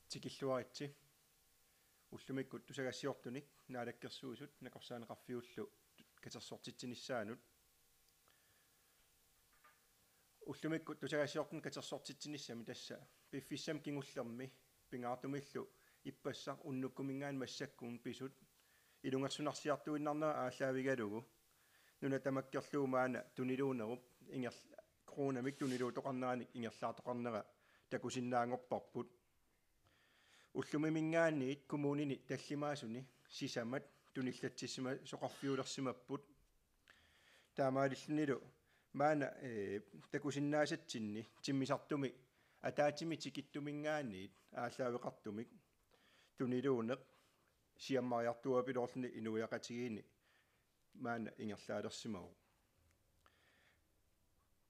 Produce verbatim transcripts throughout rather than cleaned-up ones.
Tikilluaritsi. Ullumikkut tusagassiortunik Naalakkersuisut nakorsaaneqarfiullu katersortitsinissaanut. Ullumikkut tusagassiortunik katersortitsinissami tassa piffissami kingullermi pingaartumillu ippassaq unnukkuminngaanniit massakkumut pisut ilungersunarsiartuinnarnera aallaavigalugu nuna tamakkerlugu maanna tuniluunerup ingerl-, koruunamik tuniluuttoqarneranik ingerlaartoqarnera takusinnaanngorparput. Ullumiminngaanniit kommunini tallimaasuni sisamat tunillatsissimasoqarfiulersimapput. Taamaalillunilu maanna, ee, takusinnaasatsinni timmisartumi ataatsimik tikittuminngaanniit aallaaveqartumik tuniluuneq siammariartuaapiloorluni inuiaqatigiinni maanna ingerlaalersimavoq.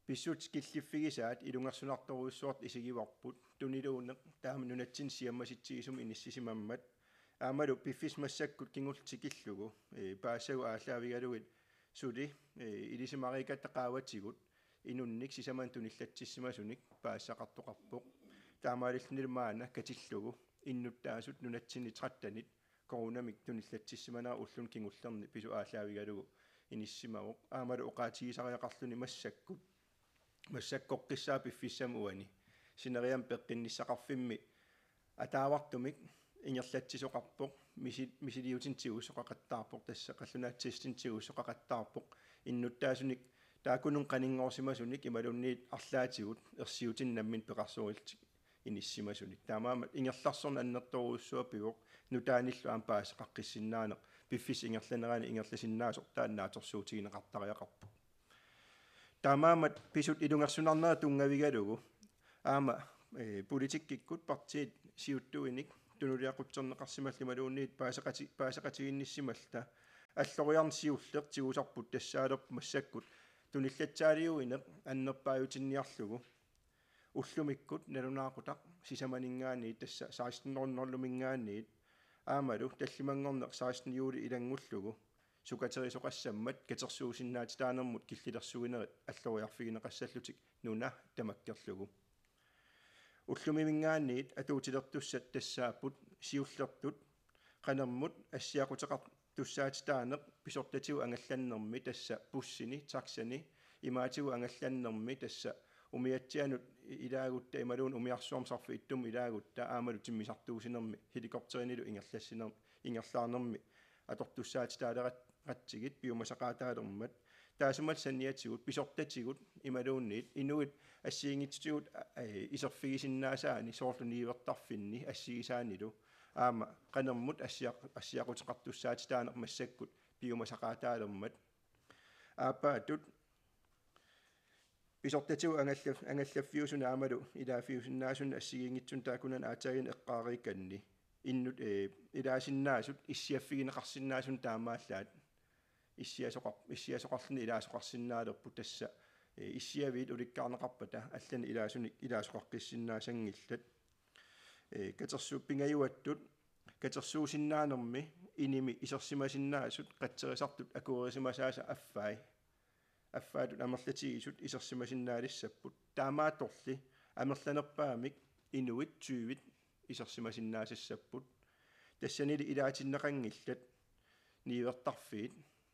Pissutsit killiffigisaat ilungersunartorujussuartut isigivarput tuniluuneq taama nunatsinni siammasitsigisumik inissisimammat. Aammalu piffissaq massakkut kingulleq tikillugu, ee, paassagut aallaavigalugit suli, ee, ilisimareerikkatta qaavatigut inunnik sisamannik tunillatsissimasunik paasisaqartoqarpoq. Taamaalillunilu maanna katillugu innuttaasut nunatsinni trettenit koruunamik tunillatsissimanera ulluni kingullerni pisut aallaavigalugu inissisimavoq. Aammalu oqaatigisariaqarluni massakkut, massakkoqqissaaq piffissami uani sineriammi peqqinnissaqarfimmi ataavartumik ingerlatsisoqarpoq, misi-, misiliutinik tigussoqaqattaarpoq, tassa qallunaatut testinik tigussoqaqattaarpoq, innuttaasunik taakkununnga qaninngoorsimasunik imaluunniit arlaatigut ersiutinik nammineq peqarsorillutik inissisimasunik. Taamaammat ingerlaarsorneq annertoorujussuaq pivoq, nutaanillu aamma paasisaqaqqissinnaaneq, piffissap ingerlanerani ingerlasinnaasoq taanna naatsorsuutigineqartariaqarpoq. Taamaammat pisut ilungersunarnerat tunngavigalugu aamma, ee, politikkikkut partiit siuttuinik tunuliaqutserneqarsimalluta imaluunniit paaseqati-, paaseqatiginnissimalluta alloriarneq siulleq tigusarput tassaalerpoq massakkut tunillatsaaliuineq annerpaajutinniarlugu ullumikkut nalunaaqutaq sisamaninngaanniit, tassa seksten nul nul-imingaanniit aammalu tallimanngorneq seksten juuli ilanngullugu sukaterisoqassammat katersuusinnaatitaanermut killilersuinerit alloriarfigineqassallutik nuna tamakkerlugu. Ullumiminngaanniit atuutilertussat tassaapput siullertut qanermut assiaquteqartussaatitaaneq pisortatigut angallannermi, tassa bussini, taxani, imaatigut angallannermi, tassa umiatsianut ilaagutta imaluunniit umiarsuarmi sarfittumut ilaagutta aammalu timmisartuussinermi helikopterinilu ingerlassiner-, ingerlaarnermi atortussaatitaaleratsigit piumasaqaataalermat. Taassumalu saniatigut pisortatigut imaluunniit inuit assigiinngitsutigut, a-, ee, iserfigisinnaasaanni soorlu niuertarfinni assigisaannilu aamma qanermut assiaq-, assiaquteqartussaatitaaneq massakkut piumasaqaataalermat. Aappaattut pisortatigut angallaf-, angallaffiusunut aammalu ilaaffiusinnaasunik assigiinngitsunik taakkunani aatsaaginnaq eqqaareerikkanni innut-, ee, ilaasinnaasut issiaffigineqarsinnaasunik taamaallaat issiasoqar-, issiasoqarluni ilaasoqarsinnaalerput, tassa, ee, issiaviit ulikkaarneqarpata allanik ilaasunik ilaasoqaqqissinnaassanngillat. Ee, katersu-, pingajuattut katersuusinnaanermi inimi isersimasinnaasut qatserisartut akuerisimasaasa affai. Affaattut amerlatigisut isersimasinnaalissapput. Taamaattorli amerlanerpaamik inuit tyvit isersimasinnaasassapput. Tassanili ilaatinneqanngillat niuertarfiit,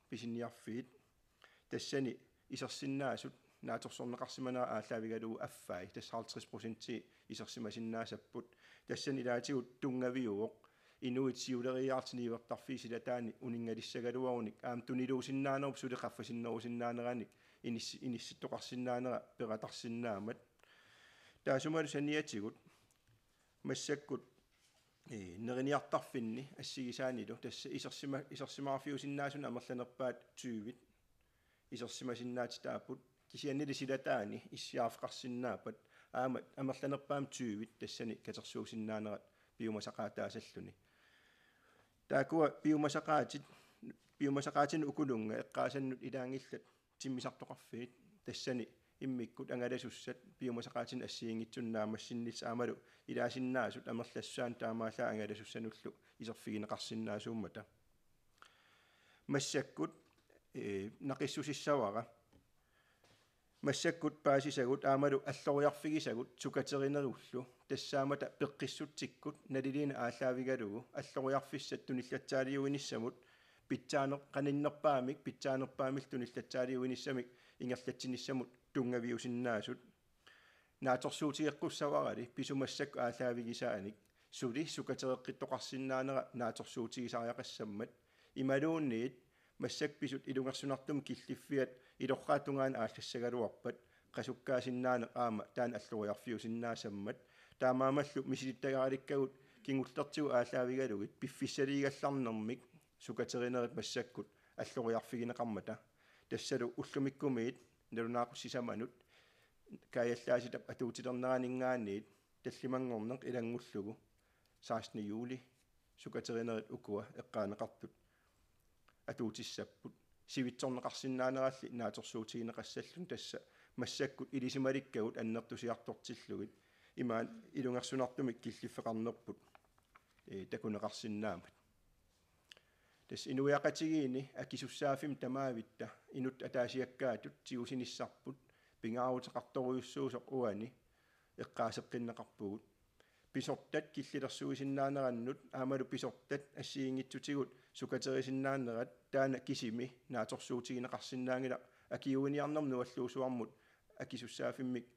pisiniarfiit. Tassani isersinnaasut naatsorsorneqarsimanerat aallaavigalugu affai, tassa halvtreds procenti isersimasinnaassapput. Tassani ilaatigut tunngaviuvoq inuit siuleriiaarlutik niuertarfiit silataanni uninngalissagaluarunik aamma tuniluusinnaanerup suli qaffasinnerusinnaaneranik inissi-, inissittoqarsinnaanera peqatarsinnaammat. Taassumalu saniatigut massakkut, ee, neriniartarfinni assigisaannilu, tassa isersima-, isersimaarfiusinnaasunik amerlanerpaat tyvit isersimasinnaatitaapput, kisiannili silataanni issiaarfeqarsinnaappat aamma amerlanerpaamik tyvit tassani katersuusinnaanerat piumasaqaataasalluni. Taakkua piumasaqaatit, piumasaqaatinik ukununnga eqqaasannut ilaanngillat timmisartoqarfiit, tassani immikkut angalasussat piumasaqaatinik assigiinngitsunik naammassinnissat aammalu ilaasinnaasut amerlassusaannik taamaallaat angalasussanullu iserfigineqarsinnaasuummata. Massakkut, ee, naqissusissavara Massakkut paasisagut aammalu alloriarfigisagut sukaterinerullu tassaammata peqqissutsikkut naliliineq aallaavigalugu alloriarfissat tunillatsaaliuinissamut pitsaaneq-, qaninnerpaamik pitsaanerpaamik tunillatsaaliuinissamik ingerlatsinissamut tunngaviusinnaasut. Naatsorsuutigeqqussavarali pisut massakkut aallaavigisaanik suli sukatereqqittoqarsinnaanera naatsorsuutigisariaqassammat imaluunniit massakkut pisut ilungersunartumik killiffiat ilorraap tungaanut aallassagaluarpat qasukkaasinnaanera aamma taanna alloriarfiusinnaasammat, taamaammallu misilittagaralikkagut kingullertigut aallaavigalugit piffissaliigallarnermik sukaterinerit massakkut alloriarfigineqarmata. Tassalu ullumikkumiit nalunaaqutaq sisamanut kaajallaatitap atuutilerneraninngaanniit tallimanngorneq ilanngullugu sekstende juli sukaterinerit ukua eqqaaneqartut atuutissapput. Sivitsorneqarsinnaaneralli naatsorsuutigineqassalluni tassa massakkut ilisimalikkagut annertusiartortillugit imaat ilungersunartumik killiffeqarnerput, ee, takuneqarsinnaammat. Tassa inuiaqatigiinni akisussaaffimmi tamaavitta inuttut ataasiakkaatut tigusinissarput pingaaruteqartorujussuusoq uani eqqaaseqqinneqarpugut. Pisortat killilersuisinnaanerannut aammalu pisortat assigiinngitsutigut sukaterisinnaanerat taanna kisimi naatsorsuutigineqarsinnaanngilaq akiuiniarnermut nualluusuarmut akisussaaffimmik,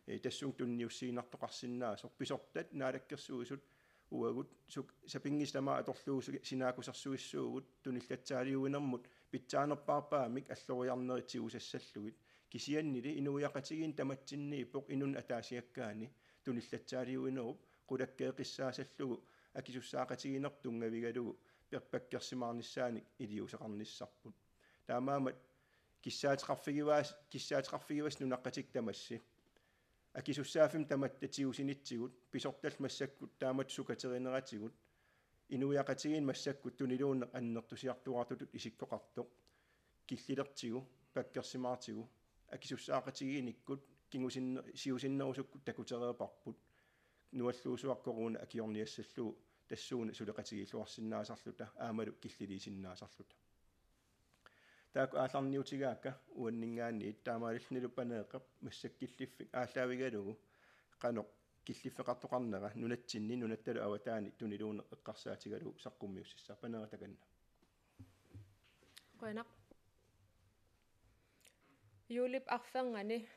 eh, tassunga tunniussiinnartoqarsinnaasoq. Pisortat Naalakkersuisut uagut suk-, sapinngisamik atorlugu su-, sinaakkusersuissuugut tunillatsaaliuinermut pitsaanerpaarpaamik alloriarnerit tigusassallugit. Kisiannili inuiaqatigiinni tamatsinniippoq inunnut ataasiakkaani tunillatsaaliuinerup qulakkeeqqissaasallugu akisussaaqatigiinnerput tunngavigalugu per-, pakkersimaarnissaanik iliuuseqarnissarput. Taamaammat kissaateqarfigivaas-, kissaateqarfigivassat nunaqqatikka tamassi. Akisussaaffimmik tamatta tigusinitsigut, pisortallu massakkut taamatut sukaterineratigut, inuiaqatigiinni massakkut tuniluunneq annertusiartuaartutut isikkoqartoq, killilertigu, pakkersimaartigu, akisussaaqatigiinnikkut kingusinne-, siusinnerusukkut takutereerparput, nualluusuarkoruuna akiorniassallugu tassuuna suleqatigiilluarsinnaasarluta aammalu killiliisinnaasarluta. Taakku aallarniutigaakka uanninngaanniit taamaalillunilu Paneeqqap massakkut killiffik aallaavigalugu qanoq killiffeqartoqarnera nunatsinni nunattalu avataani tuniluunneq eqqarsaatigalugu saqqummiussissaaq. Paneeq takanna. Qujanaq. Juulip arfernganni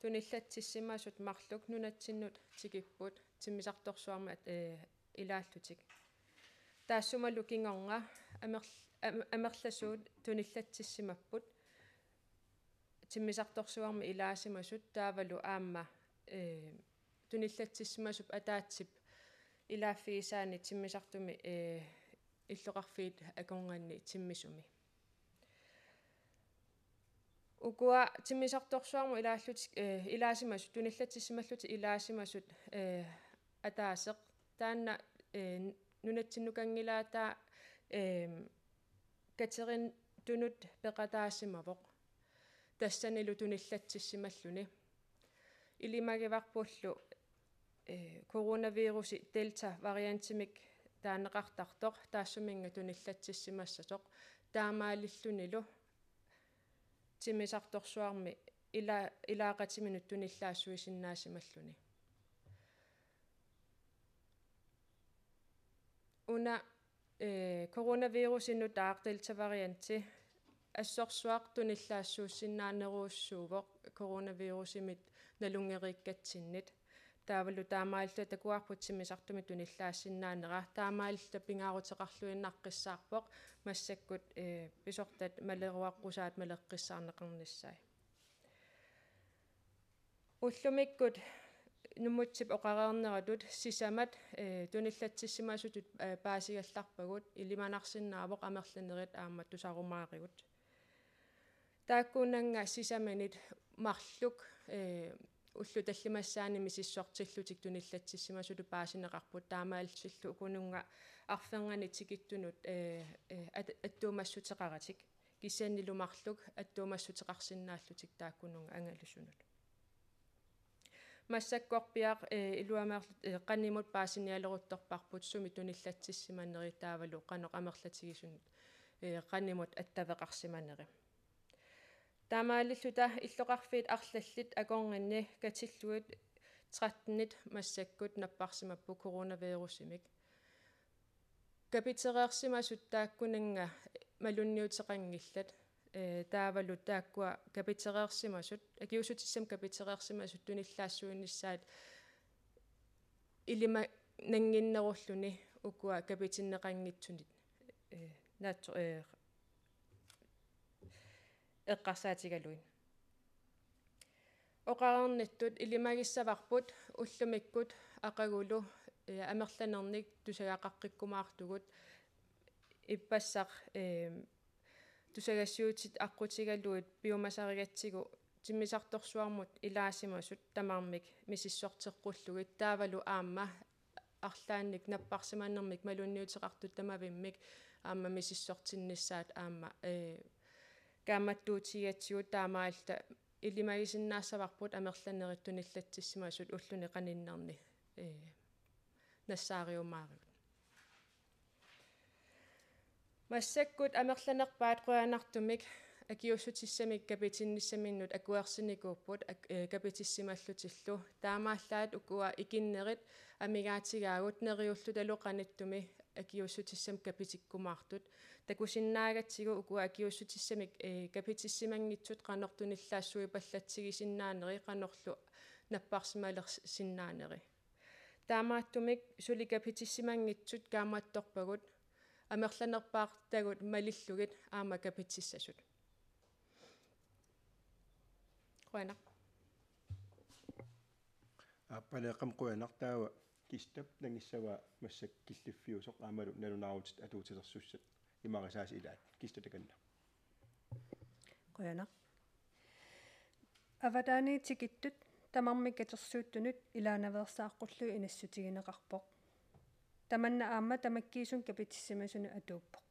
tunillatsissimasut marluk nunatsinnut tikipput timmisartorsuarmi, eh, ilaallutik. Taassumalu kingorna amer-, am-, amerlasuut tunillatsissimapput timmisartorsuarmi ilaasimasut taavalu aamma, eh, tunillatsissimasup ataatsip ilaaffigisaani timmisartumi, eh, illoqarfiit akornanni timmisumi. Ukua timmisartorsuarmut ilaallut-, eh, ilaasimasut, tunillatsissimallutik ilaasimasut, eh, ataaseq. Taanna, eh, nunatsinnukanngilaata, eh, katerineq tunut peqataasimavoq. Tassanilu tunillatsissimalluni. Ilimagivarpullu, eh, coronavirusi Delta variantimik taaneqartartoq, taassuminnga tunillatsissimassasoq, taamaalillunilu timmisartorsuarmi ila-, ilaaqatiminut tunillaassuisinnaasimalluni. Una, eh, coronavirusinut taaq Delta varianti assorsuaq tunillaassuussinnaanerujussuuvoq coronavirusimit nalunngeriikkatsinnit. Taavalu taamaalilluta takuarput timmisartumi tunillaassinnaanerat, taamaalilluta pingaaruteqarluinnaqqissaarpoq massakkut, eh, pisortat maleruaqqusaat maleqqissaarneqarnissaat. Ullumikkut Numutsip oqareerneratut sisamat, eh, tunillatsissimasutut, eh, paasigallarpagut, ilimanarsinnaavoq amerlanerit aamma tusarumaarigut. Taakkununnga sisamanit marluk, eh, ullut tallimassaanni misissortillutik tunillatsissimasutut paasineqarput, taamaalillutillu ukununnga arfernganni tikittunut, eh, eh, at-, attuumassuteqaratik. Kisiannili marluk attuumassuteqarsinnaallutik taakkununnga angalusunut. Massakkorpiaq, eh, iluameerl-, eh, qanimut paasinialeruttorparput sumi tunillatsissimaneri taavalu qanoq amerlatigisumik, eh, qanimut attaveqarsimaneri. Taamaalilluta illoqarfiit arlallit akornanni katillugit trettenit massakkut napparsimapput coronavirusimik. Kapitereersimasut taakkunannga malunniuteqanngillat, ee, taavalu taakkua kapitereersimasut, akiuussutissamik kapitereersimasut tunillaassuinissaat ilimanannginnerulluni ukua kapitinneqanngitsunit, ee, naatso-, ee, eqqarsaatigalugit. Oqareernittut ilimagissavarput ullumikkut aqagulu, ee, amerlanernik tusagaqaqqikkumaartugut ippassaq, ee, tusagassiuutit aqqutigalugit piumasarigatsigu timmisartorsuarmut ilaasimasut tamarmik misissorteqqullugit taavalu aamma arlaannik napparsimanermik malunniuteqartut tamavimmik aamma misissortinnissaat aamma, ee, kaammattuutigigatsigu taamaalilluta ilimagisinnaassavarput amerlanerit tunillatsissimasut ulluni qaninnerni, ee, nassaariumaarigut. Massakkut amerlanerpaat qujanartumik akiuussutissamik kapitinnissaminnut akuersinikuupput ak-, ee, kapitissimallutillu. Taamaallaat ukua ikinnerit amigaatigaagut neriullutalu qanittumi akiuussutissamik kapitikkumaartut. Takusinnaagatsigu ukua akiuussutissamik, ee, kapitissimanngitsut qanoq tunillaassuipallatsigisinnaanerit qanorlu napparsimalersinnaaneri. Taamaattumik suli kapitissimanngitsut kaammattorpagut amerlanerpaartagut malillugit aamma kapitissasut. Qujanaq. Aap, Paneeqqami qujanaq. Taava Kistap nangissavaa massakkut killiffiusoq aammalu nalunaarutit atuutilersussat imarisaasa ilaat. Kista, takanna. Qujanaq. Avataaniit tikittut tamarmik katersuuttunut ilaanaveersaaqqullugu inassutigineqarpoq. Tamanna aamma tamakkiisumik kapitissimasunut atuuppoq.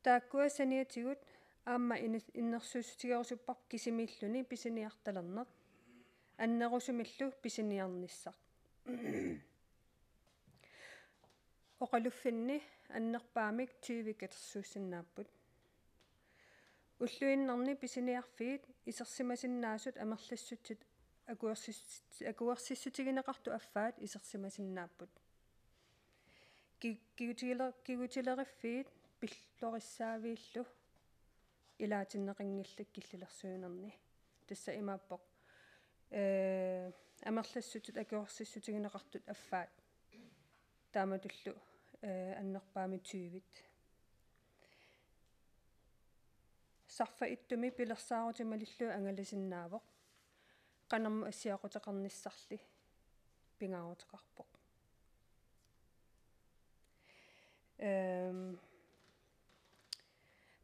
Taakkua saniatigut aamma ine-, innersuussutigerusupparput kisimiilluni pisiniartalerneq, annerusumillu pisiniarnissaq. Oqaluffinni annerpaamik tyve katersuussinnaapput. Ulluinnarni pisiniarfiit isersimasinnaasut amerlassutsut akuersis-, akuersissutigineqartut affaat isersimasinnaapput. Ki-, kigutigile-, kigutileriffiit pillorissaaviillu ilaatinneqanngillat killilersuinerni. Tassa imaappoq, ee, amerlassutsut akuersissutigineqartut affaat. Taamatullu, ee, annerpaamik tyvit. Sarfaq ittumi pilersaarutit malillugu angalasinnaavoq. Qanormi assiaquteqarnissarli pingaaruteqarpoq. Ehm,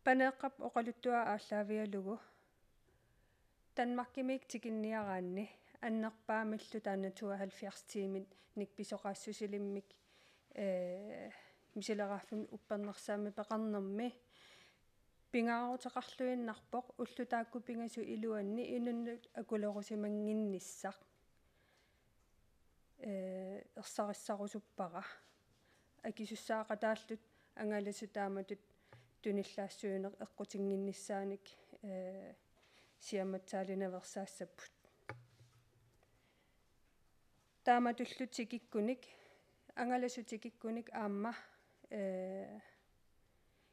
Paneeqqap oqaluttuaa aallaavigalugu Danmarkimiit tikinniaraanni annerpaamillu taanna tooghalvfjerds tiiminik pisoqaassusilimmik, ee, misileraaffimmi uppernarsaammik peqarnermi pingaaruteqarluinnarpoq ullut taakku pingasut iluanni inunnut akulerusimannginnissaq, ee, ersarissarusuppara. Akisussaaqataallu angalasut taamatut tunillaassuineq eqqutinnginnissaanik, ee, siammatsaaliinaveersaassapput. Taamatullu tikikkunik, angalasut tikikkunik aamma, ee,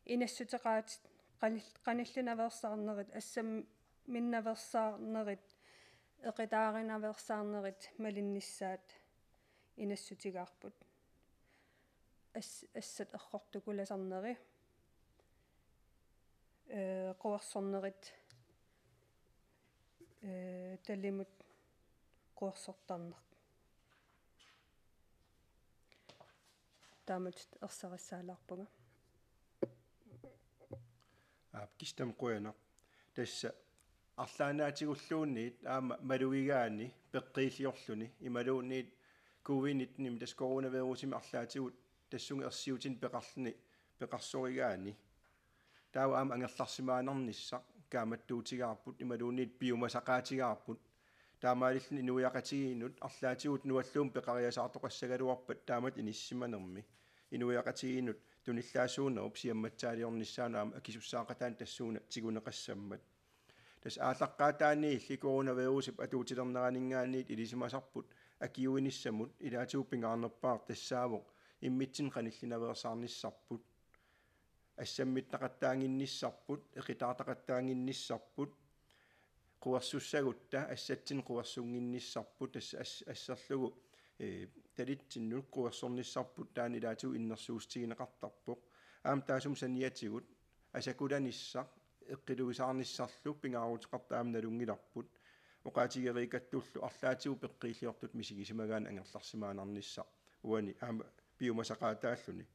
inassuteqaatit qanil-, qanillinaveersaarnerit, assamminnaveersaarnerit, eqitaarinaveersaarnerit malinnissaat inassutigaarput. As-, assat errortukulasarneri, ee, quersornerit, ee, tallimut quersortarneq. Taamatut ersarissaalaarpunga. Aap, Kistam qujanaq. Tassa arlaannaatigulluunniit aamma malugigaanni peqqiilliorluni imaluunniit covid nittenimi tassa coronavirusimik arlaatigut tassunga ersiutinik peqarluni peqarsorigaanni. Taava aamma angerlarsimaannarnissaq kaammattuutigaarput imaluunniit piumasaqaatigaarput. Taamaalilluni inuiaqatigiinnut arlaatigut nualluumik peqariasaartoqassagaluarpat taamatut inissisimanermi. Inuiaqatigiinnut tunillaasuunerup siammatsaaliornissaanut aamma akisussaaqataanik tassuuna tiguneqassammat. Tassa aallaqqaataaniilli coronavirusip atuutilerneraninngaanniit ilisimasarput akiuinissamut ilaatigut pingaarnerpaaq tassaavoq immitsinnut qanillinaveersaarnissarput, assammittaqattaannginnissarput, eqitaartaqattaannginnissarput, quersussagutta assatsinnut quersunnginnissarput, tassa as-, asserlugu, ee, talitsinnut quersornissarput taanna ilaatigut innersuussutigineqartarpoq. Aamma taassuma saniatigut asakulanissaq eqqiluisaarnissarlu pingaaruteqartut aamma nalunngilarput. Oqaatigereerikattullu arlaatigut peqqiilliortutut misigisimagaanni angerlarsimaannarnissaq uani aamma piumasaqaataalluni.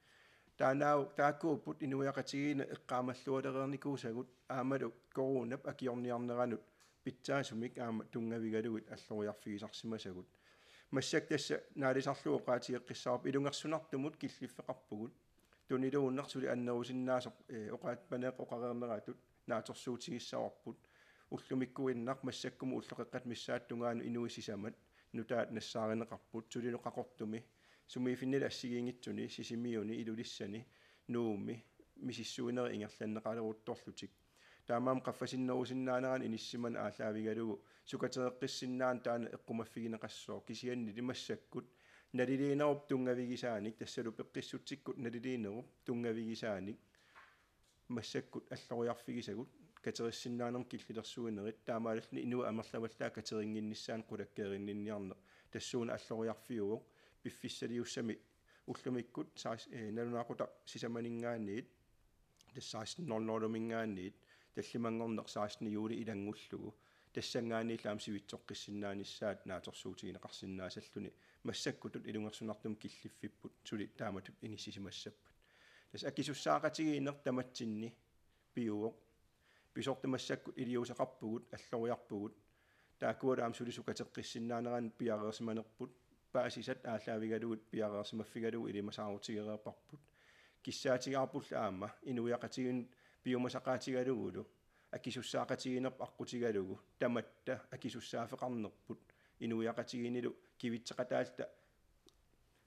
Taanna taakkuupput inuiaqatigiinni eqqaamallualereernikuusagut aammalu coronap akiorniarneranut pitsaasumik aamma tunngavigalugit alloriarfigisarsimasagut. Massakkut tassa naalisarlugu oqaatigeqqissavarput ilungersunartumut killiffeqarpugut. Tuniluunneq suli annerusinnaasoq, ee, oqaatsit paneeqqat oqareerneratut naatsorsuutigissavarput. Ullumikkuinnaq massakkumut ulloqeqqata missaata tungaanut inuit sisamat nutaat nassaarineqarput, sulilu Qaqortumi, sumiiffinnilu assigiinngitsuni, Sisimiuni, Ilulissani, Nuummi, misissuinerit ingerlanneqaleruttorlutik. Taamaammat qaffasinnerusinnaanerannut inissisimaneq aallaavigalugu sukatereqqissinnaaneq taanna eqqumaffigineqassooq, kisiannili massakkut naliliinerup tunngavigisaanik, tassalu peqqissutsikkut naliliinerup tunngavigisaanik massakkut alloriarfigisagut katersissinnaanermut killilersuinerit, taamaalilluni inuit amerlavallaat katerinnginnissaannut qulakkeerinninniarneq tassuuna alloriarfiuvoq. Piffissaliussami ullumikkut saas-, ee, nalunaaqutaq sisamaninngaanniit, tassa seksten nul nul-uminngaanniit tallimanngorneq seksten juuli ilanngullugu, tassanngaanniillu aamma sivitsoqqissinnaanissaat naatsorsuutigineqarsinnaasalluni, massakkutut ilungersunartumut killiffipput suli taamatut inissisimassappat. Tassa akisussaaqatigiinneq tamatsinni piuvoq. Pisortat massakkut iliuuseqarpugut, alloriarpugut. Taakkualu aamma suli sukateqqissinnaanerannut piareersimanerput, paasisat aallaavigalugit piareersimaffigalugu ilimasaarutigereerparput. Kissaatigaarpullu aamma inuiaqatigiinnut piumasaqaatigalugulu akisussaaqatigiinnerput aqqutigalugu tamatta akisussaaffeqarnerput inuiaqatigiinnilu kivitseqataalluta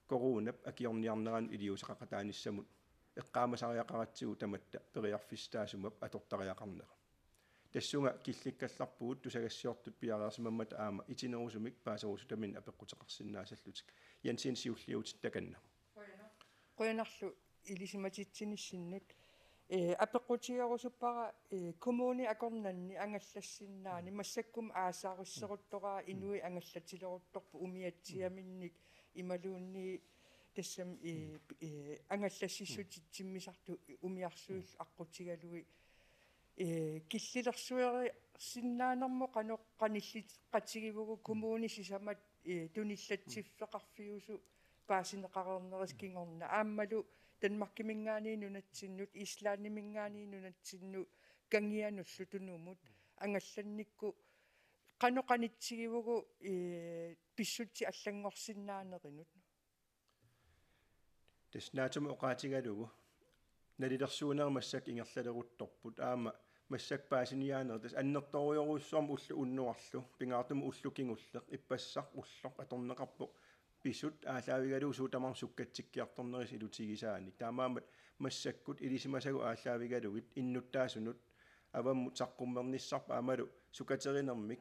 coronap akiorniarneranut iliuuseqaqataanissamut eqqaamasariaqaratsigu tamatta periarfissaq taassuma atortariaqarnera. Tassunga killikkallarpugut tusagassiortut piareersimammata aamma itinerusumik paaserusutaminnik apeqquteqarsinnaasallutik. Jensen, siulliutit takanna. Qujanarlu ilisimatitsinissinnik. Ee, apeqqutigerusuppara, ee, kommuni akornanni angallassinnaani, mm, massakkut aasarisseruttoraa, mm, inuit angallatileruttorput umiatsiaminnik imaluunniit tassami, ee, ee, angallassissutitsimmisartut umiarsuillu, mm, aqqutigalugit. Ee, killilersuersinnaanermut qanoq qanilleqatigivugut kommunit sisamat, ee, tunillatsiffeqarfiusut paasineqareernerisa kingorna. Aammalu Danmarkiminngaanniit nunatsinnut, Islandiminngaanniit nunatsinnut, Kangianullu Tunumut angallannikkut qanoq qanitsigivugut, ee, pissutsit allanngorsinnaanerinut? Tassa naatsumik oqaatigalugu nalilersuinerit massakkut ingerlaleruttorput, aamma massakkut paasiniaanerit tassa annertoorujorujussuarmik ulloq unnuarlu, pingaartumik ulloq kingulleq, ippassaq ulloq atorneqarpoq, pisut aallaavigalugu suut tamarmik sukkatsikkiartornerisa ilutigisaanik. Taamaammat massakkut ilisimasagut aallaavigalugit innuttaasunut avammut saqqummernissarput aammalu sukaterinermik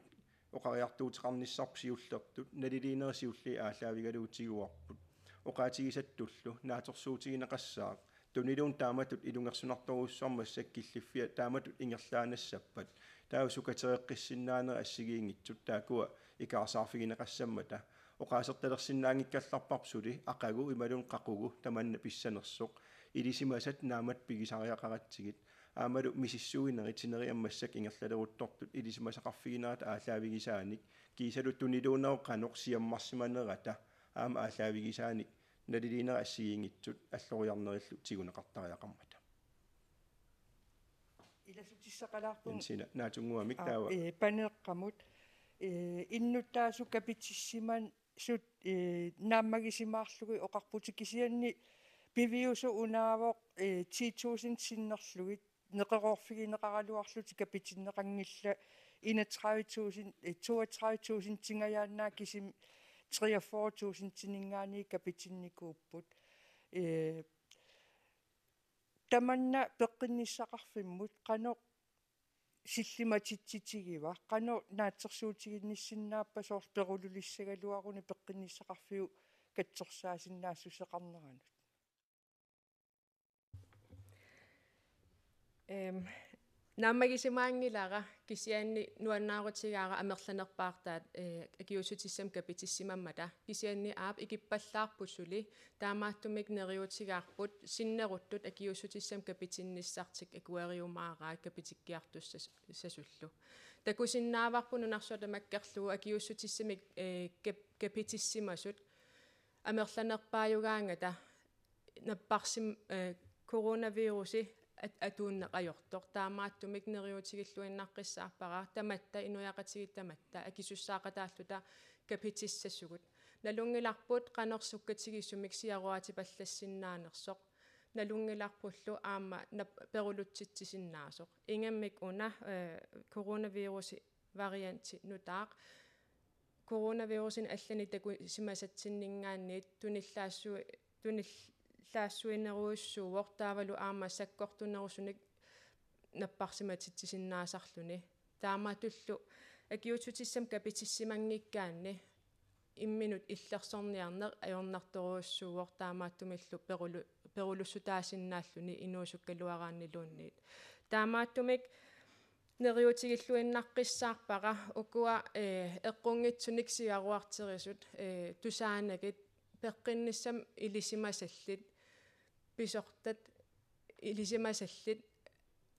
oqariartuuteqarnissarput siullertut naliliinerit siulliit aallaavigalugu tiguarput. Oqaatigisattullu naatsorsuutigineqassaaq tuniluunniit taamatut ilungersunartorujussuarmik massakkut killiffia taamatut ingerlaannassappat, taava sukatereqqissinnaanerit assigiinngitsut taakkua ikaarsaarfigineqassammata. Oqaasertalersinnaanngikkallarparput suli aqagu imaluunniit qaqugu tamanna pissanersoq, ilisimasat naammattut pigisariaqaratsigit, aammalu misissuinerit sineriammi massakkut ingerlaleruttortut ilisimasaqarfiginerata aallaavigisaanik, kiisalu tuniluunnerup qanoq siammarsimanerata aamma aallaavigisaanik, naliliinerit assigiinngitsut alloriarnerillu tiguneqartariaqarmata. Ilassutissaqalaarpunga. Jensina, naatsunnguamik. Aa, taava. Ee, Paneeqqamut. Ee, innuttaasut kapitissimasut, ee, naammagisimaarlugit oqarputit, kisianni piviusoq unaavoq, ee, ti tusind sinnerlugit neqeroorfigineqaraluarlutik kapitinneqanngillat, enogtredive tusind, ee, toogtredive tusindingajaannaat kisimik treogfyrre tusindininngaanniit kapitinnikuupput. Ee, tamanna peqqinnissaqarfimmut qanoq sillimatitsitigiva, qanoq naatsorsuutiginnissinnaappaa, soorlu perululissagaluaruni peqqinnissaqarfiup katsorsaasinnaassuseqarneranut? Ehm, naammagisimaanngilara, kisianni nuannaarutigaara amerlanerpaartaat, eh, akiuussutissamik kapitissimammata. Kisianni aap ikippallaarput suli, taamaattumik neriuutigaarput sinneruttut akiuussutissamik kapitinnissartik akueriumaaraat kapitikkiartussasullu. Takusinnaavarput nunarsuaq tamakkerlugu akiuussutissamik, eh, kap-, kapitissimasut amerlanerpaajugaangata napparsim-, eh, coronavirusi at-, atuunneq ajortoq. Taamaattumik neriuutigilluinnaqqissaarpara tamatta, inuiaqatigiit tamatta akisussaaqataalluta kapitissasugut. Nalunngilarput qanoq sukkatigisumik siaruaatipallassinnaanersoq. Nalunngilarpullu aamma nap-, perulutsitsisinnaasoq. Ingammik una, eh, coronavirusi varianti nutaaq coronavirusinik allanik takusimasatsinninngaanniit tunillaassui-, tunillaassuinerujussuuvoq, taavalu aamma sakkortunerusunik napparsimatitsisinnaasarluni. Taamatullu akiuussutissamik kapitissimanngikkaanni imminut illersorniarneq ajornartorujussuuvoq, taamaattumillu perulu-, perulussutaasinnaalluni inuusukkaluaraanniluunniit. Taamaattumik neriuutigilluinnaqqissaarpara ukua, eh, eqqunngitsunik siaruarterisut, eh, tusaanagit peqqinnissamik ilisimasallit, pisortat ilisimasallit,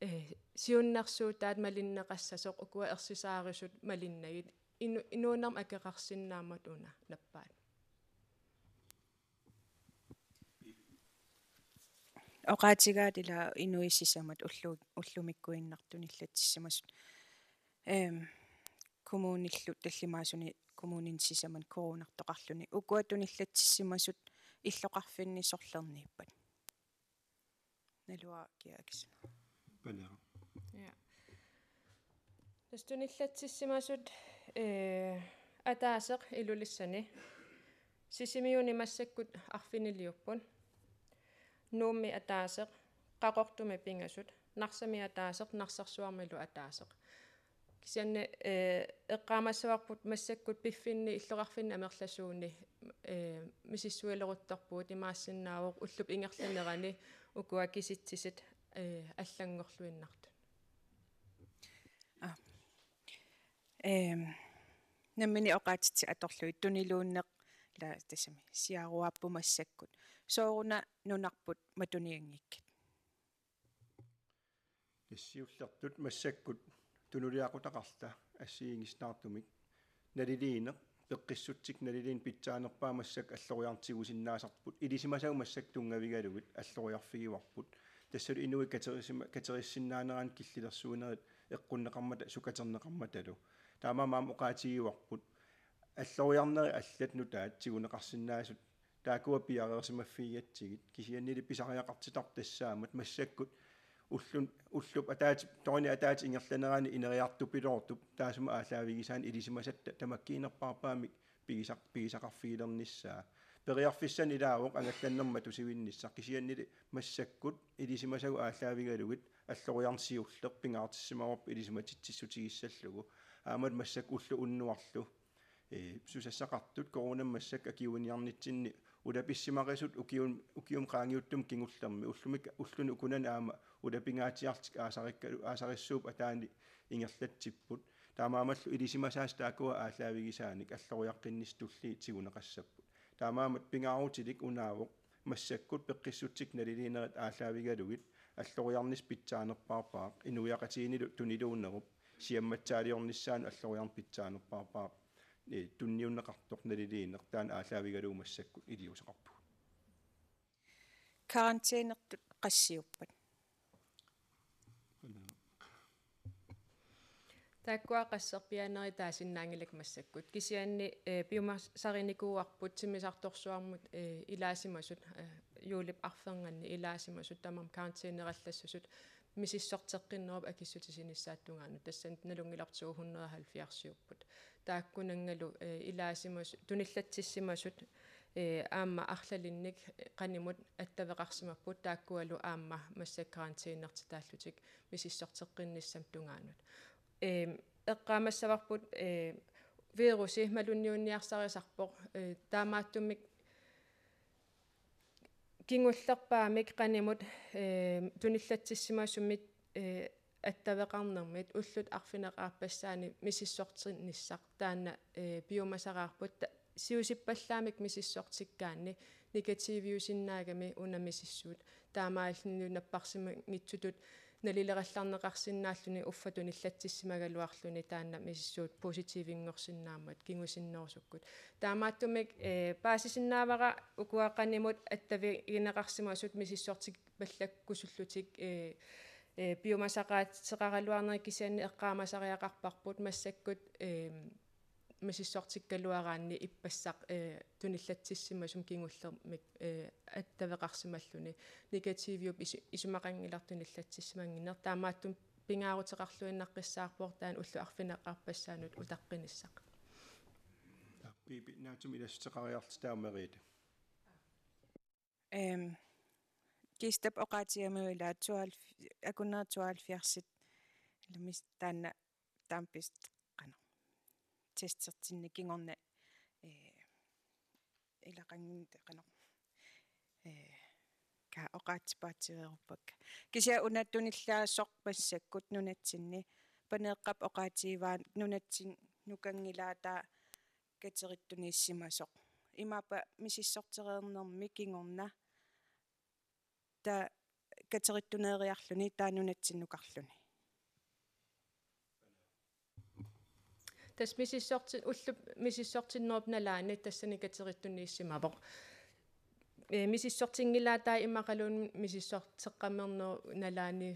eh, siunnersuutaat malinneqassasoq, ukua ersisaarisut malinnagit. Inu-, inuunermi akeqarsinnaammat una nappaat. Oqaatigaat ila inuit sisamat ullu-, ullumikkuinnaq tunillatsissimasut, ehm, kommunillu tallimaasuni kommunini sisamani coronartoqarluni. Ukua tunillatsissimasut illoqarfinni sorlerniippat? Naluara Kia Akisson. Panera. Ja. Tassa tunillatsissimasut, eh, ataaseq Ilulissani. Sisimiuni massakkut arfiniliupput. Nuummi ataaseq, Qaqortumi pingasut, Narsami ataaseq, Narsarsuarmilu ataaseq. Kisianni, eh, eqqaamassavarput massakkut piffinni illoqarfinni amerlasuuni, eh, misissuileruttorpugut, imaassinnaavoq ullup ingerlanerani ukua kisitsisit, eh, allanngorluinnartut. Aa. Ehm, nammineq oqaatsit atorlugit tuniluunneq ila tassami siaruaapput massakkut. Sooruna nunarput matunianngikkit? Tassa siullertut massakkut tunuliaqutaqarluta assigiinngisitaartumik naliliineq, peqqissutsit naliliineq pitsaanerpaat massakkut alloriartigusinnaasarput, ilisimasagut massakkut tunngavigalugit alloriarfigivarput. Tassalu inuit katerisima-, katerissinnaanerannik killilersuinerit eqqunneqarmata, sukaterneqarmatalu. Taamaammat aamma oqaatigivarput alloriarnerit allat nutaat tiguneqarsinnaasut taakkua piareersimaffigigatsigit, kisiannili pisariaqartitarput tassaammat massakkut ullun-, ullup ataatsip, torini ataatsip ingerlanerani ineriartupiloortup taassuma aallaavigisaani ilisimasatta tamakkiinerpaarpaamik pigisaq-, pigisaqarfigilernissaa. Periarfissanik ilaavoq angallannermut matusivinnissaq, kisiannili massakkut ilisimasagut aallaavigalugit alloriarneq siulleq pingaartissimavarput ilisimatitsissutigissallugit. Aammalu massakkut ulloq unnuarlu, eh, susassaqartut coronamik massakkut akiuiniarnitsinni ulapissimaqisut ukiun-, ukiumut qaangiuttumut kingullermi, ullumi, ulluni ukunani aamma ulapingaatsiarlutik aasarikkalu-, aasarissuup ataani ingerlatsipput. Taamaammallu ilisimasaasut taakkua aallaavigisaanik alloriaqqinnissaq tulliit tiguneqassapput. Taamaammat pingaarutilik unaavoq massakkut peqqissutsit naliliinerit aallaavigalugit alloriarnissaq pitsaanerpaarpaaq, inuiaqatigiinnilu tuniluunnerup siammatsaaliornissaanut alloriarneq pitsaanerpaarpaaq, eh, tunniunneqartoq naliliineq taanna aallaavigalugu massakkut iliuuseqarpugut. Karantænertut qassiuppat? Taakkua qasserpiaanerit taasinnaanngilakka massakkut. Kisianni, eh, piumasarinikuuarput timmisartorsuarmut, eh, ilaasimasut, eh, juulip arfernganni ilaasimasut tamarmik karantænerallassusut misissorteqqinnerup akissutisinissaata tungaanut. Tassani nalunngilarput to hundrede og halvfjerdsiupput. Taakkunanngalu, eh, ilaasimas-, tunillatsissimasut Ee, aamma arlalinnik qanimut attaveqarsimapput, taakkualu aamma massakkut karantænertitaallutik misissorteqqinnissamut tungaanut. Ee, eqqaamassavarput, ee, virusi malunniunniarsarisarpoq, ee, taamaattumik kingullerpaamik qanimut, ee, tunillatsissimasumit, ee, attaveqarnermit ullut arfineq-aappassaanni misissortinnissaq taanna, ee, piumasaraarput, ta-, siusippallaamik misissortikkaanni negativiusinnaagami una misissuut. Taamaalilluni napparsimanngitsutut nalilerallarneqarsinnaalluni uffa tunillatsissimagaluarluni taanna misissuut positivinngorsinnaammat kingusinnerusukkut. Taamaattumik, ee, paasisinnaavara ukua qanimut attavigineqarsimasut misissortipallakkusullutik, ee, ee, piumasaqaateqaraluarnerit, kisianni eqqaamasariaqarparput massakkut, ee, misissortikkaluaraanni ippassaq, ee, tunillatsissimasumik kingullermik, ee, attaveqarsimalluni. Negativiup isu-, isumaqanngilaq tunillatsissimannginneq. Taamaattumik pingaaruteqarluinnaqqissaarpoq taanna ullut arfineq-aappassaanut utaqqinissaq. Piipi, naatsumik ilassuteqariarlutit taava Merete. Ehm, Kistap oqaatigamiuk ilaa tooghalv-, akunneri tooghalvfjerdsit, ilaa mis-, taanna taampisteqanaq. Testertinni kingorna, eh, ilaqanngimmat qanoq. Eh, ka oqaatsipaatsiveeruppakka. Kisianni una tunillaasoq massakkut nunatsinni. Paneeqqap oqaatigivaa nunatsinni nukanngilaataa katerittuniissimasoq. Imaappa misissortereernermi kingorna taava katerittuneeriarluni taava nunatsinnukarluni. Tassa misissorti-, ullup misissortinnerup nalaani tassani katerittuniissimavoq. Ee, misissortinngilaataa immaqaluunniit misissorteqqammernerup nalaani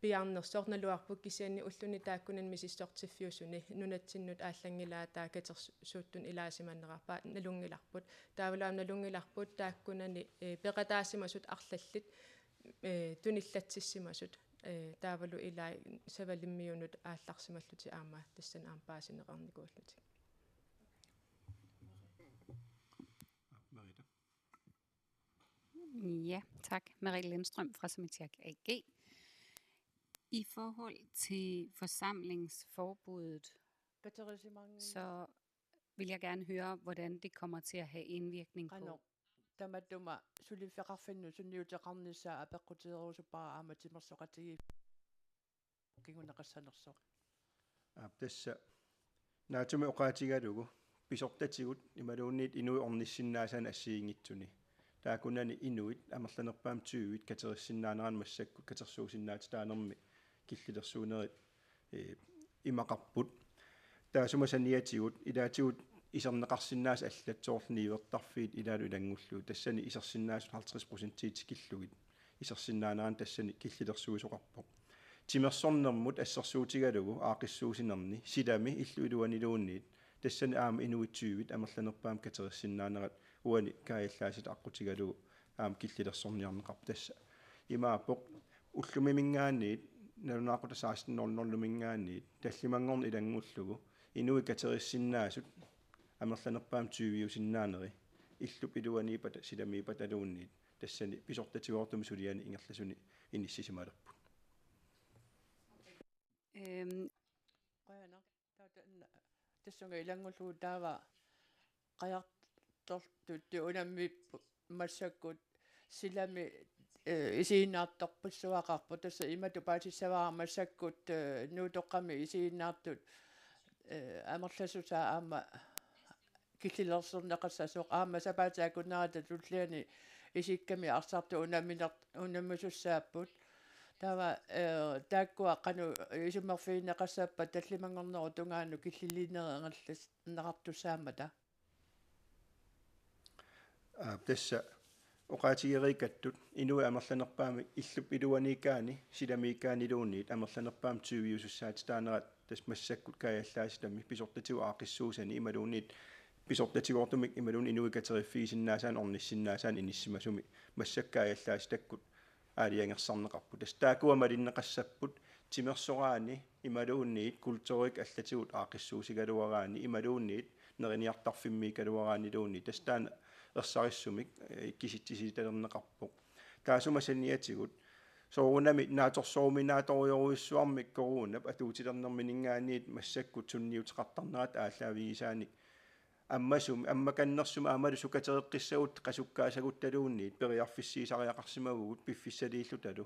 piaarnersoq naluarput, kisianni ulluni taakkunani misissortiffiusuni nunatsinnut aallanngilaataa katersuuttuni ilaasimanerarpaa nalunngilarput. Taavalu aamma nalunngilarput taakkunani, ee, peqataasimasut arlallit, ee, tunillatsissimasut, ee, taavalu ilai Savalimmiunut aallarsimallutik aamma tassani aamma paasineqarnikuullutik. Merete. Ja, tak. Marie Lindstrøm fra Samitiak A G. I forhold til forsamlingsforbuddet, så vil jeg gerne høre, hvordan det kommer til at have indvirkning på. Qanoq tamatuma suliffeqarfinnut sunniuteqarnissaa apeqquteerusuppara aamma timersoqatigiit kinguneqassanersoq. Aap, tassa naatsumik oqaatigalugu pisortatigut imaluunniit inuit ornissinnaasaannik assigiinngitsuni. Taakkunani inuit amerlanerpaamik tyvit katerisinnaaneranni massakkut katersuusinnaatitaanermi killilersuunerit, ee, imaqarput. Taassuma saniatigut ilaatigut iserneqarsinnaasut allat soorlu niuertarfiit ilaalu ilanngullugit. Tassani isersinnaasut halvtreds procent tikillugit. Isersinnaaneranni tassani killilersuisoqarpoq. Timersornermut assersuutigalugu aaqqissuussinerni silami illup iluaniluunniit tassani aamma inuit tyvit amerlanerpaamik katerissinnaanerat uani kaajallaatitat aqqutigalugu aamma killilersorniarneqarpoq tassa. Imaappoq ullumiminngaanniit, nalunaaqutaq seksten nul nul-iminngaanniit, tallimanngorneq ilanngullugu, inuit katerissinnaasut amerlanerpaamik tyviusinnaaneri, illup iluaniipata, silamiipataluunniit, tassani pisortatigoortumik suliani ingerlasuni inissisimalerput. Øhm, Qujanaq. Taava tassunga ilanngullugu taava qajartortut unammipput massakkut silami, eh, isiginnaartorpassuaqarpoq, tassa imatut paasissavara massakkut, eh, Nuutoqqami isiginnaartut, eh, amerlasuusaa aamma killilersorneqassasoq, aamma sapaatip akunnerata tulliani isikkami arsartut unamminer-, unammisussaapput. Taava, eh, taakkua qanoq isummerfigineqassappat tallimanngornerup tungaanut killiliinerit ingerlas-, neqartussaammata. Aap, tassa oqaatigereerikkattut inuit amerlanerpaamik illup iluaniikkaanni, silamiikkaanniluunniit amerlanerpaamik tyviusussaatitaanerat tassa massakkut kaajallaatitammi pisortatigut aaqqissuussani imaluunniit pisortatigoortumik imaluunniit inuit kateriffigisinnaasaanik ornissinnaasaannik inissisimasumi massakkut kaajallaatitakkut aalajangersarneqarput. Tassa taakkua malinneqassapput timersoraanni imaluunniit kulturikkut allatigut aaqqissuussigaluaraanni imaluunniit neriniartarfimmiikkaluaraanniluunniit. Tassa taanna ersarissumik, eh, kisitsisitalerneqarpoq. Taassuma saniatigut soorunami naatsorsoruminaatsorujorujussuarmik coronap atuutilernerminngaanniit massakkut sunniuteqartarnerata aallaavigisaanik ammasum-, ammakannersumik aammalu sukatereqqissagut qasukkaassaguttaluunniit periarfissiisariaqarsimavugut piffissaliillutalu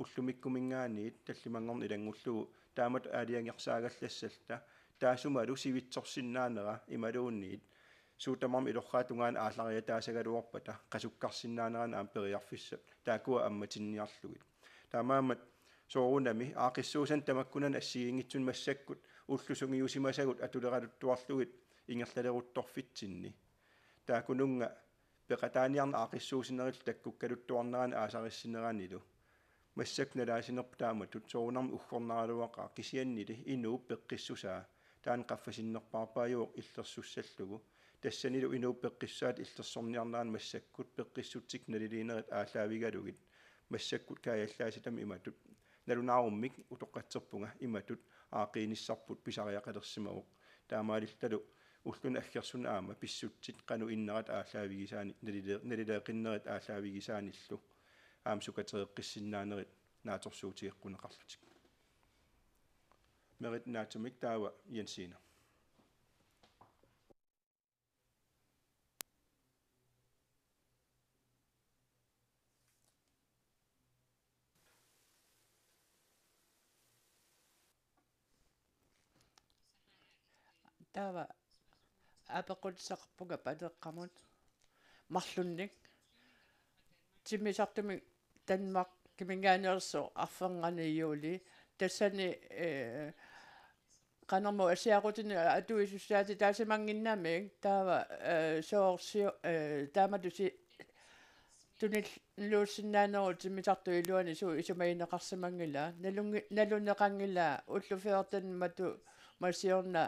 ullumikkuminngaanniit tallimanngorneq ilanngullugu taamatut aalajangersaagallassallutta, taassumalu sivitsorsinnaanera imaluunniit suut tamarmik ilorraap tungaanut aallariataasagaluarpata qasukkarsinnaanerannut aamma periarfissat taakkua ammatinniarlugit. Taamaammat soorunami aaqqissuussani tamakkunani assigiinngitsunik massakkut ullut sungiusimasagut atuleraluttuarlugit ingerlaleruttorfitsinni. Taakkununnga peqataaniarneq aaqqissuussinerillu takkukkaluttuarnerani aasarissineranilu. Massakkut nalaasinerput taamatut soorunami uggornaraluaqaaq, kisiannili inuup peqqissusaa taanna qaffasinnerpaarpaajuvoq illersussallugu. Tassanilu inuup peqqissusaata illersorniarnerani massakkut peqqissutsikkut naliliinerit aallaavigalugit massakkut kaajallaasitamik imatut. Nalunaarummik utoqqatserpunga imatut aaqqiinissarput pisariaqalersimavoq. Taamaalillutalu ulluni aggersuni aamma pissutsit qanoq innerat aallaavigisaani nalile-, nalileeqqinnerit aallaavigisaanillu aamma sukatereqqissinnaanerit naatsorsuutigeqquneqarlutik. Merit naatsumik, taava Jensine. Taava apeqqutissaqarpunga Paleqqamut marlunnik timmisartumik Danmarkiminngaanneersoq arfernanni juuli. Tassani, eh, qanormi assiaaqutini atuisussaatit taasimannginnamik, taava, eh, soorlu, eh, taamatut si-, tuniluussinnaaneruvoq timmisartup iluani suut isumagineqarsimanngilaa, nalunngi-, nalunneqanngilaa ullut fjorten matu-, masiorna,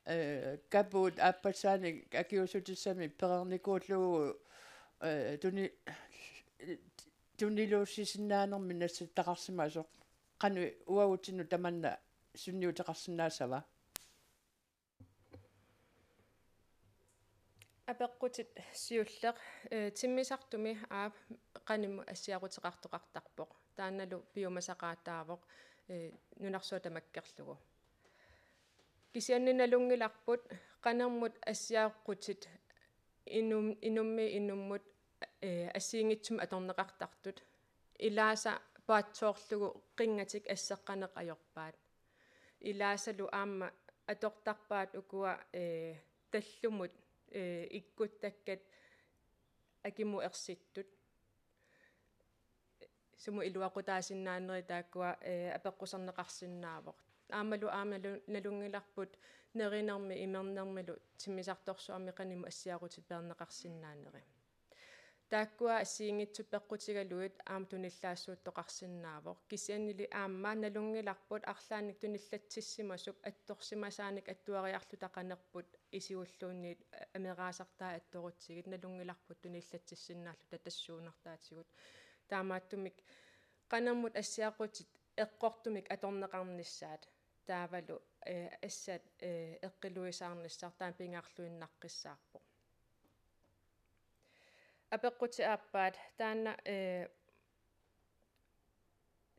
eh, kapuut aappassaanik akiuussutissamik pereernikuullugu, eh, tuni-, tuniluussisinnaanermik nassattaqarsimasoq. Qanoq uagutsinnut tamanna sunniuteqarsinnaassava? Apeqqutit siulleq, eh, timmisartumi aap qanimut assiaquteqartoqartarpoq. Taannalu piumasaqaataavoq, eh, nunarsuaq tamakkerlugu. Kisianni nalunngilarput qanermut assiaqutit inum-, inummiit inummut, eh, assigiinngitsumik atorneqartartut. Ilaasa paatsoorlugu qinngatik asseqqaneq ajorpaat. Ilaasalu aamma atortarpaat ukua, eh, tallumut, eh, ikkuttakkat akimut ersittut. Sumut iluaqutaasinnaanerit taakkua, eh, apeqqusarneqarsinnaavoq. Aammalu aamma nalu-, nalunngilarput nerinermi imernermilu timmisartorsuarmi qanimut assiaqutit peerneqarsinnaaneri. Taakkua assigiinngitsut peqqutigalugit aamma tunillaassuuttoqarsinnaavoq. Kisiannili aamma nalunngilarput arlaannik tunillatsissimasup attorsimasaanik attuariarluta qanerput isigulluunniit ameraasartai attorutsigit nalunngilarput tunillatsissinnaalluta tassuunartaatigut. Taamaattumik qanermut assiaqutit eqqortumik atorneqarnissaat taavalu, eh, assat, eh, eqqiluisaarnissaq taanna pingaarluinnaqqissaarpoq. Apeqqutit aappaat taanna, eh,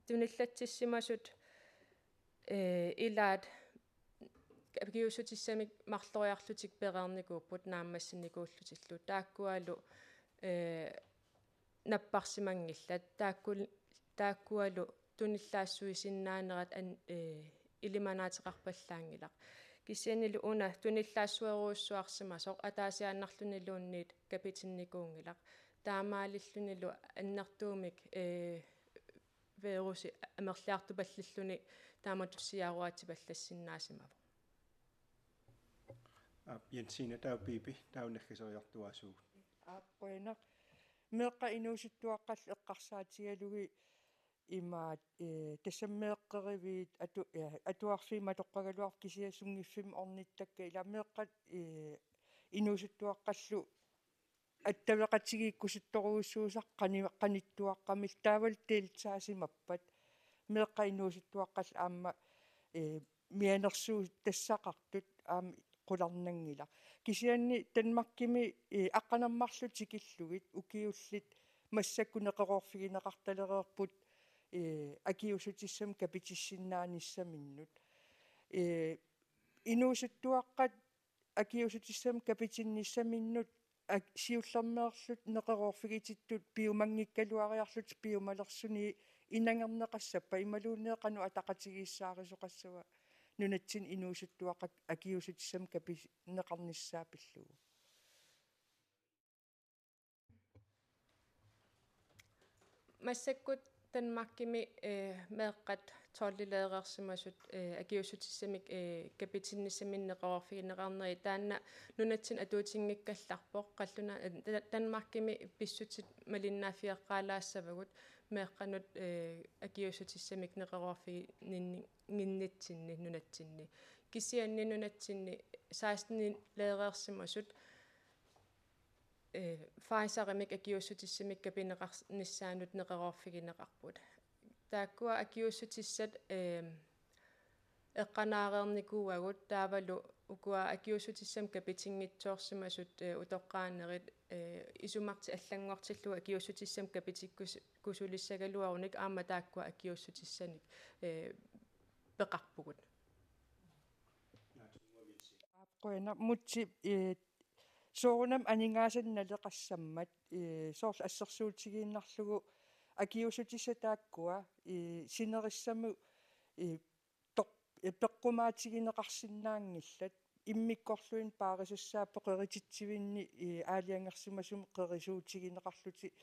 tunillatsissimasut, eh, ilaat akiuussutissamik marloriarlutik pereernikuupput naammassinnikuullutillu. Taakkualu, eh, napparsimanngillat. Taakkul-, taakkualu tunillaassuisinnaanerat an-, eh, ilimanaateqarpallaanngilaq. Kisiannili una tunillaassuerujussuarsimasoq ataasiaannarluniluunniit kapitinnikuunngilaq. Taamaalillunilu annertuumik, eh, virusi amerliartupallilluni taamatussiaaruaatsipallassinnaasimasoq. Aap, Jensine, taava Pipi, taava naggaseriartuaassuugut. Aap, qujanaq. Meeqqat inuusuttuaqqallu eqqarsaatigalugit imaat, eh, tassami meeqqeriviit atu-, eh, atuarfiit matoqqagaluarput kisianni sunngiffimmik ornittakkat, ila meeqqat, eh, inuusuttuaqqallu attaveqatigiikkusuttorujussuusarput qani-, qanittuaqqamillu taavalu deltaasimappat. Meeqqat inuusuttuaqqallu aamma, eh, mianersuutassaqartut aamma qularnanngilaq. Kisianni Danmarkimi, eh, aqqaneq-marluk tikillugit ukiullit massakkut neqeroorfigineqartalereerput, eh, akiuussutissamik kapitissinnaanissaminut. Eh, inuusuttuaqqat akiuussutissamik kapitinnissaminnut ak-, siullermeerlutik neqeroorfigitittut piumanngikkaluariarlutik piumalersunii inangerneqassappat imaluunniit qanoq ataqatigiissaarisoqassava nunatsinni inuusuttuaqqat akiuussutissamik kapineqarnissaat pillugu? Massakkut Danmarkimi, eh, meeqqat tolvileereersimasut, eh, akiuussutissamik, eh, kapitinnissaminnut neqeroorfigineqarneri taanna nunatsinni atuutinngikkallarpoq, qallunaat, eh, Da-, Danmarkimi pissutsit malinnaaffeqalaassavagut meeqqanut, eh, akiuussutissamik neqeroorfigininni-, -nginnitsinni nunatsinni. Kisianni nunatsinni sekstenileereersimasut, eh, Pfizerimik akiuussutissamik kapineqarnissaannut neqeroorfigineqarput. Taakkua akiuussutissat, eh, eqqanaareernikuuagut taavalu ukua akiuussutissamik kapitinngitsoorsimasut, eh, utoqqaanerit, eh, isumartik allanngortillugu akiuussutissamik kapitikkus-, -kkusulissagaluarunik aamma taakkua akiuussutissanik, eh, peqarpugut. Aap, qujanaq, Múte, eh, soorunami aningaasanik naleqassammat, eh, soorlu assersuutigiinnarlugu akiuussutissat taakkua, eh, sinerissamut, eh, tor-, eh, peqqumaatigineqarsinnaanngillat, immikkorluinnaq paarisassaapput qerititsivinni, eh, aalajangersimasumik qerisuutigineqarlutik,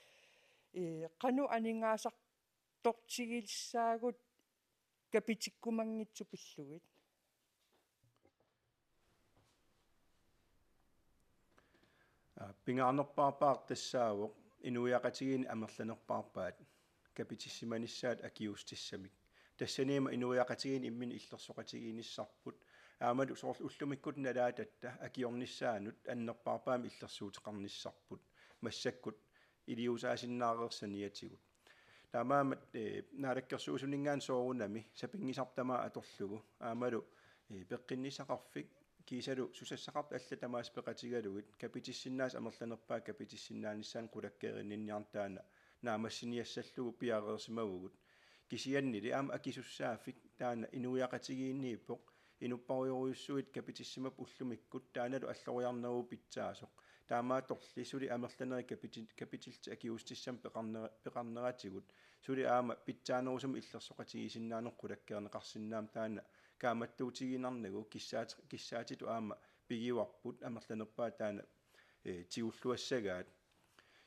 eh, qanoq aningaasartortigissaagut kapitikkumanngitsut pillugit? Aa, pingaarnerpaarpaat tassaavoq inuiaqatigiinni amerlanerpaarpaat kapitissimanissaat akiuussutissamik. Tassaniima inuiaqatigiinni imminnut illersoqatigiinnissarput. Aammalu soorlu ullumikkut nalaatatta akiornissaanut annerpaarpaamik illersuuteqarnissarput. Massakkut iliuusaasinnaareersaniatigut. Taamaammat, eh, naalakkersuisuninngaanniit soorunami sapinngisarput tamaat atorlugu aammalu, eh, peqqinnissaqarfik kiisalu susassaqartut allat tamaasa peqatigalugit kapitissinnaasut amerlanerpaat kapitissinnaanissaannut qulakkeerinninniarneq taanna naammassiniassallugu piareersimavugut. Kisiannili aamma akisussaaffik taanna inuiaqatigiinniippoq, inupparujorujussuit kapitissimapput ullumikkut taannalu alloriarneruvoq pitsaasoq. Taamaattorli suli amerlanerit kapiti-, kapitillutik akiuussutissamik peqarnera-, peqarneratigut suli aamma pitsaanerusumik illersoqatigiissinnaaneq qulakkeerneqarsinnaammat taanna kaammattuutigiinnarnagu kissaat-, kissaatitut aamma pigivarput amerlanerpaat taanna, eh, tigulluassagaat.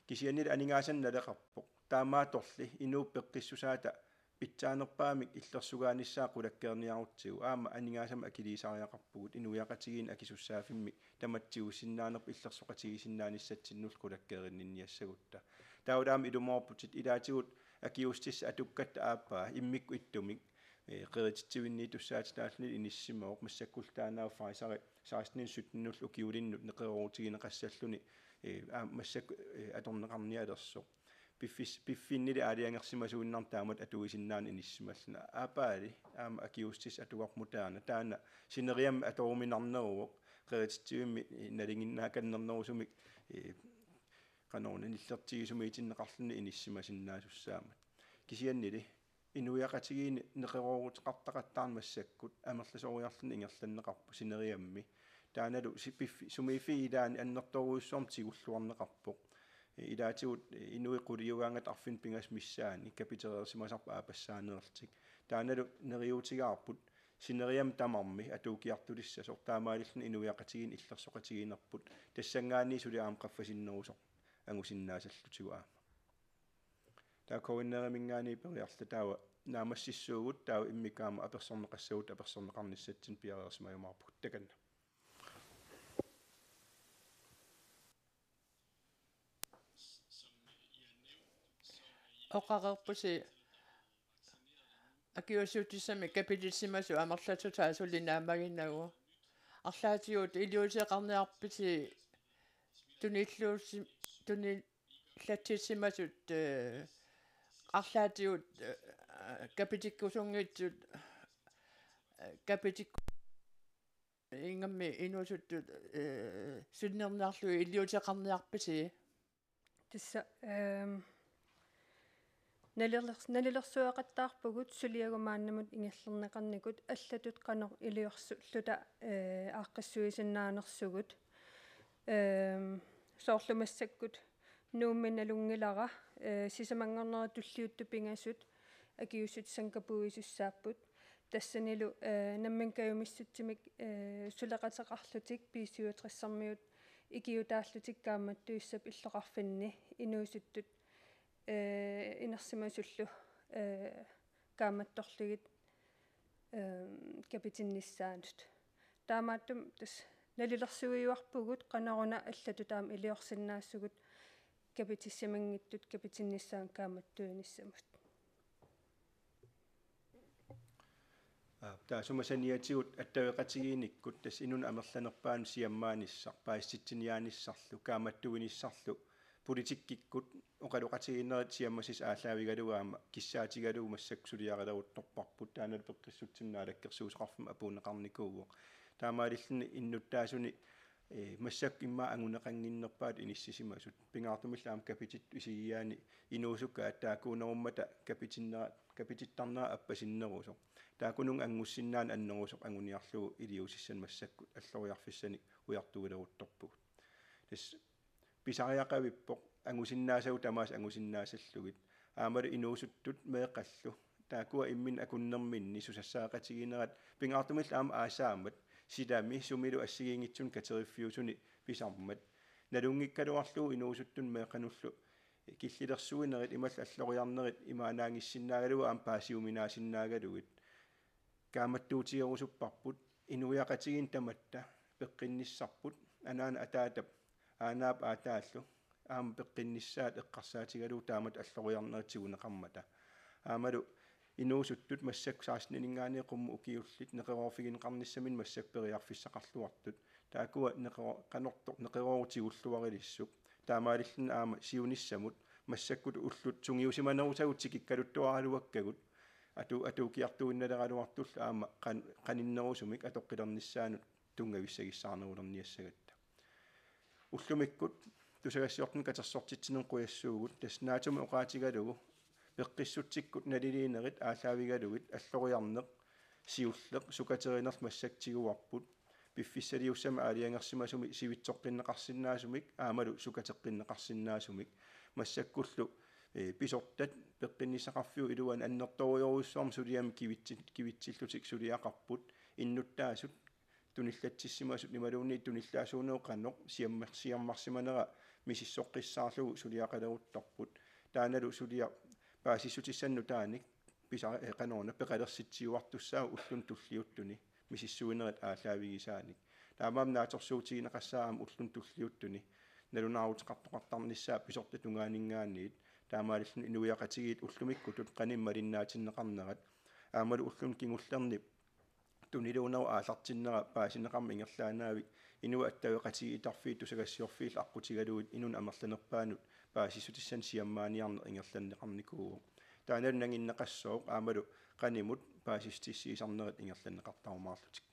Kisiannili aningaasanik naleqarpoq. Taamaattorli inuup peqqissusaata pitsaanerpaamik illersugaanissaa qulakkeerniarutsigu aamma aningaasamik akiliisariaqarpugut inuiaqatigiinni akisussaaffimmik tamatta tigusinnaanerput illersoqatigiissinnaanissatsinnullu qulakkeerinninniassagutta. Taava aamma ilumoorputit ilaatigut akiuussutissat atukkatta aappaa immikkut ittumik, eh, qerititsivinniittussaatitaalluni inissisimavoq, massakkullu taanna Pfizeri seksteninnut sytteninullu ukiulinnut neqeroorutigineqassalluni, eh, aamma massakkut, eh, atorneqarnialersoq. Piffis-, piffinnili aalajangersimasuinnarnik taamatut atuisinnaaneq inissisimalluni. Aappaali aamma akiuussutissat atugarput taanna. Taanna sineriammi atoruminarneruvoq, qerititsivimmi, eh, nalinginnaakannernerusumik, eh, qanoruna nillertigisumiitinneqarluni inissisimasinnaasussaammat. Kisiannili inuiaqatigiinni neqerooruteqartaqattaarneq massakkut amerlasoriarluni ingerlanneqarpoq sineriammi. Taannalu si-, piffi-, sumiiffiit ilaanni annertoorujussuarmik tigulluarneqarpoq. Ilaatigut inuit quliugaangatta arfineq-pingasut missaanni kapitereersimasarput aappassaaneerlutik. Taannalu neriuutigaarput sineriammi tamarmi atuukkiartulissasoq, taamaalilluni inuiaqatigiinni illersoqatigiinnerput, tassanngaanniit suli aamma qaffasinnerusoq angusinnaasallutigu aamma. Taava K N R-iminngaanniit periarluta taava naammassissuugut, taava immikkut aamma apersorneqassagutta apersorneqarnissatsinnut piareersimajumaarpugut. Takanna. Oqareerpusi akiuussutissamik kapitissimasut amerlasuutaat suli naammaginagu. Arlaatigut iliuuseqarniarpisi tunilluusi-, tunillatsissimasut, eh, arlaatigut, eh, kapitikkusunngitsut, eh, kapitik- ingammik inuusuttut, eh, sinnerniarlugit iliuuseqarniarpisi? Tassa, ehm, naliler-, nalilersueqattaarpugut suliagut maannamut ingerlanneqarnikut allatut qanoq iliorsulluta, eh, aaqqissuisinnaanersugut. Ehm, soorlu massakkut Nuummi nalunngilara, eh, sisamanngornerit tulliuttut pingasut akiuussutissanik kapuisussaapput. Tassanilu, eh, nammineq kajumissutsimik, eh, suleqateqarlutik B-syvogtressermiut ikiuutaallutik kaammattuissap illoqarfinni inuusuttut, eh, inersimasullu, eh, kaammattorlugit, eh, kapitinnissaanut. Taamaattumik tassa nalilersuiuarpugut qanoruna allatut aamma iliorsinnaassugut kapitissimanngitsut kapitinnissaannut kaammattuinissamut. Aa, taassuma saniatigut attaveqatigiinnikkut tassa inunnik amerlanerpaanut siammaanissaq, paasititsiniaanissarlu, kaammattuinissarlu, politikkikkut oqaloqatigiinnerit siammassisut aallaavigalugu aamma kissaatigalugu massakkut suliareeruttorparput, taannalu peqqissutsimik naalakkersuisoqarfimmi apuunneqarnikuuvoq. Taamaalilluni innuttaasuni, eh, massakkut immaqa anguneqannginnerpaatut inissisimasut. Pingaartumillu aamma kapitittut isigigaanni inuusukkaat taakkuunerummata kapitinnera-, kapitittarnera appasinnerusoq. Taakkununnga anngussinnaaneq annerusoq anguniarlugu iliuusissanik massakkut alloriarfissanik ujartuileruttorpugut. Tassa pisariaqavippoq angusinnaasagut tamaasa angusinnaasallugit. Aammalu inuusuttut meeqqallu. Taakkua imminnut akunnerminni susassaqatigiinnerat pingaartumillu aamma aasaammat silami sumilu assigiinngitsunik kateriffiusuni pisarmat. Nalunngikkaluarlugu inuusuttut meeqqanullu killilersuinerit imaluunniit alloriarnerit imaannaanngissinnaagaluit aamma paasiuminaasinnaagalugit. Kaammattuutigerusupparput inuiaqatigiinni tamatta peqqinnissarput anaanap ataatap aanaap aataallu aamma peqqinnissaat eqqarsaatigalugu taamatut alloriarnerit tiguneqarmata. Aammalu inuusuttut massakkut seksteninngaanniit qummut ukiullit neqeroorfigineqarnissaminnik massakkut periarfissaqarluartut. Taakkua neqero-, qanortoq neqeroorut tigulluarilissuk. Taamaalilluni aamma siunissamut massakkut ullut sungiusimanerusagut tikikkaluttuaraluakkagut atu-, atuukkiartuinnaleraluartullu aamma qan-, qaninnerusumik atoqqilernissaanut tunngavissagissaarnerulerniassagatta. Ullumikkut tusagassiortunik katersortitsineq qujassuugut, tassa NATO-mi oqaatigalugu peqqissutsikkut naliliinerit aallaavigalugit alloriarneq, siulleq, sukaterinerlu massakkut tiguarput, piffissaliussamik aalajangersimasumik sivitsoqqinneqarsinnaasumik aammalu sukateqqinneqarsinnaasumik. Massakkullu, eh, pisortat peqqinnissaqarfiup iluani annertoorujorujussuarmik suliami kivitsi-, kivitsillutik suliaqarput, innuttaasut tunillatsissimasut imaluunniit tunillaasuunerup qanoq siamma-, siammarsimanera misissoqqissaarlugu suliaqaleruttorput. Taannalu suliaq paasissutissanik nutaanik pisa-, eh, qanoruna peqalersitsiuartussaavoq ulluni tulliuttuni misissuinerit aallaavigisaanik. Taamaammat naatsorsuutigineqassaaq aamma ulluni tulliuttuni nalunaaruteqartoqartarnissaa pisortat tungaaninngaanniit, taamaalilluni inuiaqatigiit ullumikkutut qanimut malinnaatinneqarnerat, aammalu ulluni kingullerni tuniluunerup aallartinnera paasineqarmat ingerlaannavik, inuit attaveqatigiittarfiit tusagassiorfiillu aqqutigalugit inunnik amerlanerpaanut paasissutissanik siammaaniarneq ingerlanneqarnikuuvoq. Taannalu nanginneqassooq aammalu qanimut paasissutissiisarnerit ingerlanneqartarumaarlutik.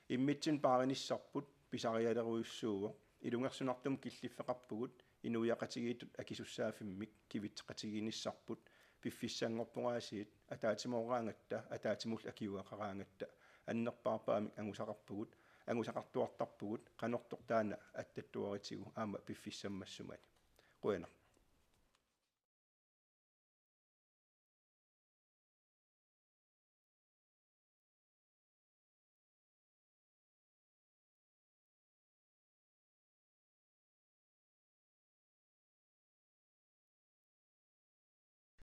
Immitsinnut paarinissarput pisarialerujussuuvoq, ilungersunartumik killiffeqarpugut, inuiaqatigiittut akisussaaffimmik kivitseqatigiinnissarput, piffissanngorpoq aasiit, ataatsimooraangatta, ataatsimullu akiuagaqaraangatta, annerpaarpaamik angusaqarpugut, angusaqartuartarpugut, qanortoq taanna attattuaritigu aamma piffissami massumani. Qujanaq.